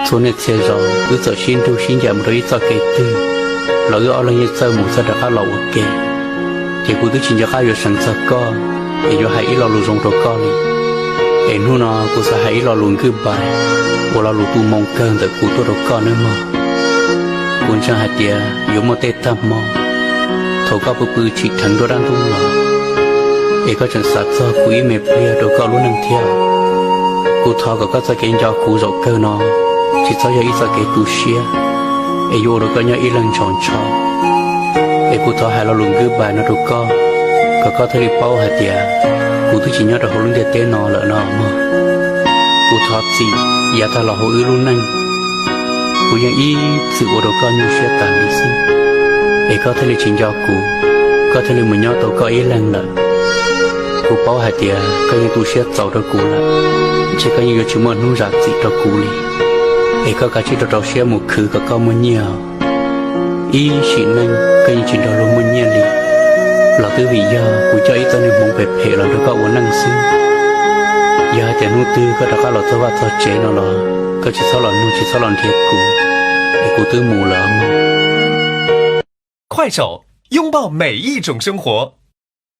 Txhua niaj txhia zaus wb txawm sib nrug sib ncaim mus rau ib txoj kev twg los wb ob leeg yeej txawj mus txawj rov qab los ua ke. Ces kuv twb tsis nco qab yuav seev txog koj es yuav hais ib lo lus zoo rau koj li. Es hnub no kuv xav hais ib lo lus nkwj npais uas lo lus tu moo kawg ntawm kuv tuaj rau koj nawb mog. Kuv ntseeg hais tias yuav muaj tej tag hmo thaum koj pw pw tsim dheev nruab dab ntub los es koj tseem xav txog kuv ib me pliag rau koj lub neej thiab. Kuv thov kom koj txoj kev nco kuv zaum kawg no tsis txhob yog ib txoj kev tu siab es yuav ua rau koj nyob ib leeg ntshaus ntsho. Es kuv thov hais lo lus nkwj npais no rau koj, kom koj thiaj li paub hais tias kuv twb tsis nyob rau hauv lub ntiaj teb no lawm no mog. Kuv thov txim yav tag los hauv wb lub neej, kuv yeej ib txwm ua rau koj nyuaj siab tas li xwb, es koj thiaj li tsis nco kuv, koj thiaj li mus nyob tau koj ib leeg lawm. Kuv paub hais tias koj yeej tu siab txaus rau kuv lawm, ntshe koj yeej yuav tsis muaj hnub zam txim rau kuv li. Es koj kav tsij rau rau siab mus khwv kom koj muaj nyiaj. Ib sim neej koj yeej tsis nrog luag muaj nyiaj li, los twb vim yog kuv coj ib txoj niag hmoov phem phem los nrog koj ua neej xwb. Yog hais tias hnub twg koj rov qab los txog vaj txog tsev no los koj tsis txhob los nug tsis txhob los nrhiav kuv, es kuv twb mus lawm mog. 快手，拥抱每一种生活。